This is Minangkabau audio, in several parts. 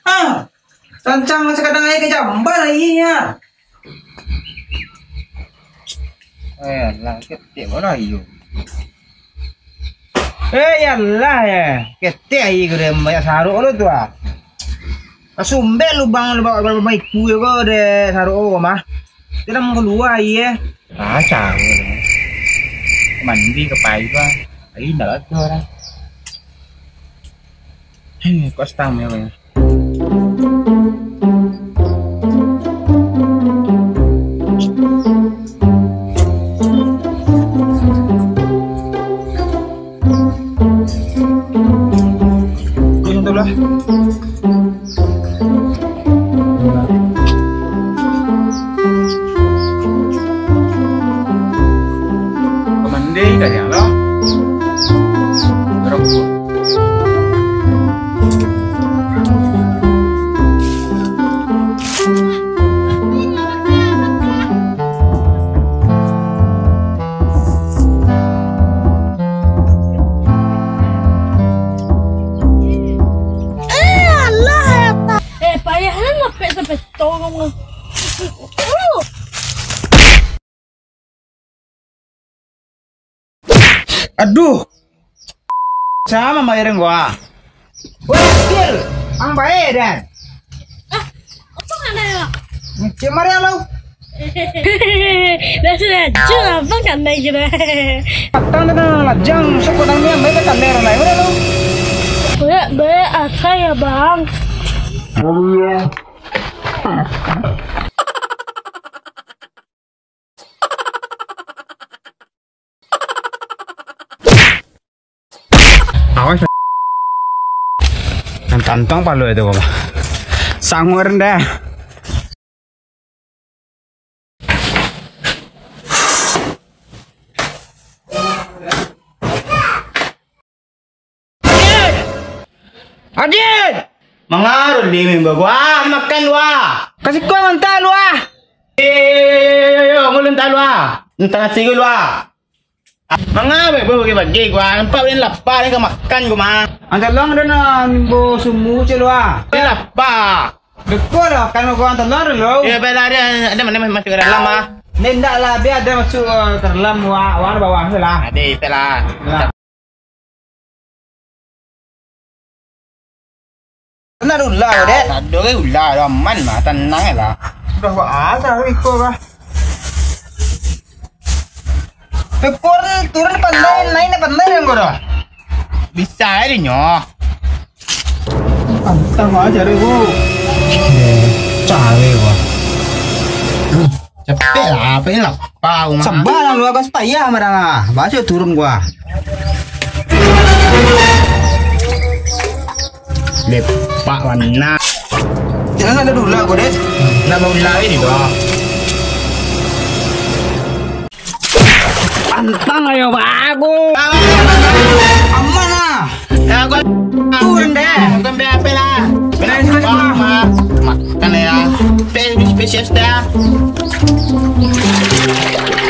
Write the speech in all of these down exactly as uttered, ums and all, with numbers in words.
Ha! Sancang sakadang aia ka jamban aianyo. Eh, alah, ketek baru aia. Eh, ya Allah, ya. Ketek aia ko deh, banyak sarok lo tu, ah. Kasumbek lubang, lubang, lubang iku ko deh, sarok ko mah. Dia dah mau kalua aia. Ah, caro. Mandi ka pai tu, ah. Ai, indak lah tu, orang. Hei, kok stang ya, Bang? Kau yang tu lah. Pamandi ka dia lo. Rokok. Eh, alah, eta. Eh, payah lah lapek sampai tong. Aduh. Sama mambayar gua. Weh, Bil, ang bae, Dan. Ah, apa kan ya? Cek Maria lo. Dah sudah, cun, abang kan naik gitu. Patang tu dah lajang, sok patang ni, bae ka kamera lain, udah lo. Baik, baik, asal ya, Bang. Awas. Nan tantang palu itu, Bapak. Sangur ndak. Adin! Adin! Mangaruh di mimba gua, makan lu ah. Kasih kau mantah lu ah. Eh, yo, yo, yo, yo, yo, ngulun tak lu ah. Entah nasi gua lu ah. Manga bae bagi-bagi gua, nampak ulun lapar ni ka makan gua mah. Antalang ada nak mimbo sumu cek lu ah. Ulun lapar. Betul lah, kan gua antalang dulu. Ya, baiklah, ada, ada mana masuk ke dalam ah. Ni ndak lah, biar ada masuk eh, ke dalam wah, wah bawah tu lah. Ada, itulah. Nah. Kena ada ular, Dek. Ada ke ular, aman lah, tenang lah. Udah buat apa iko kah? Turun, turun pandai, naik ni pandai yang kau dah. Bisa aja nyo. Antang aja deh, Bu. Cari gua. Capek lah, apa ini lapar aku mah. Sabar lah lu, aku payah marah lah. Baso turun gua. Lepak warna. Jangan ada dulu aku, Dek. Nak mau lari ni, Bang. Pantang ayo bagus. Aman lah. Ya, gua turun deh. Bukan B A P lah. Benar, benar, benar. Makan ya. Spesies dah.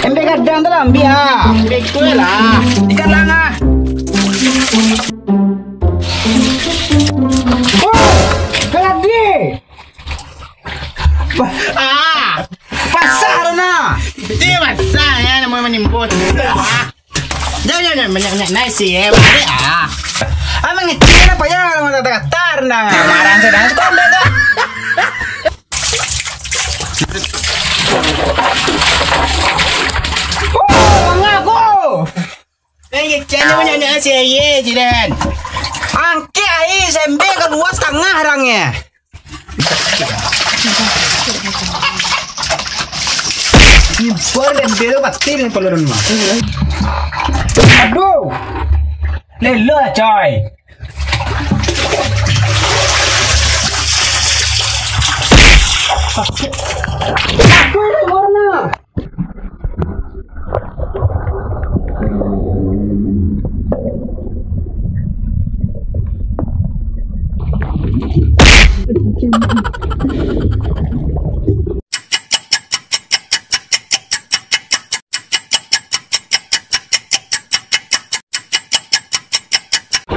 Embek gadang tu lah, ambil ah. Embek tu lah. Ikan lang ah. Oh, keladi. Ah, pasar na. Dia pasar ya, nama manimbun. Ah. Jangan, jangan, banyak, banyak nasi ya, balik ah. Amang ngecil apa ya, kalau mau kata-kata rendang. Marah sedang sekolah tu. Oh, mengaku. Eh, ngecil banyak nasi ya, Jidan. Angkek air sembe keluar setengah orangnya. Impor dan belo batil ni peluru ni mah. Aduh. Lelo lah, coy. Aduh, warna.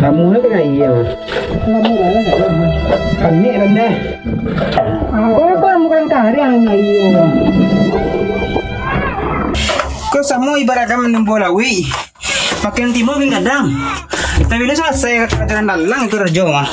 Kamu ni kan iya. Lamo lah, lah. Kami rendah. Kau kan bukan kariang, ayo. Kau samo ibarat kan manimbo lauik. Makin timur makin gadang. Tapi bila salasai karajo dalam itu rajo mah.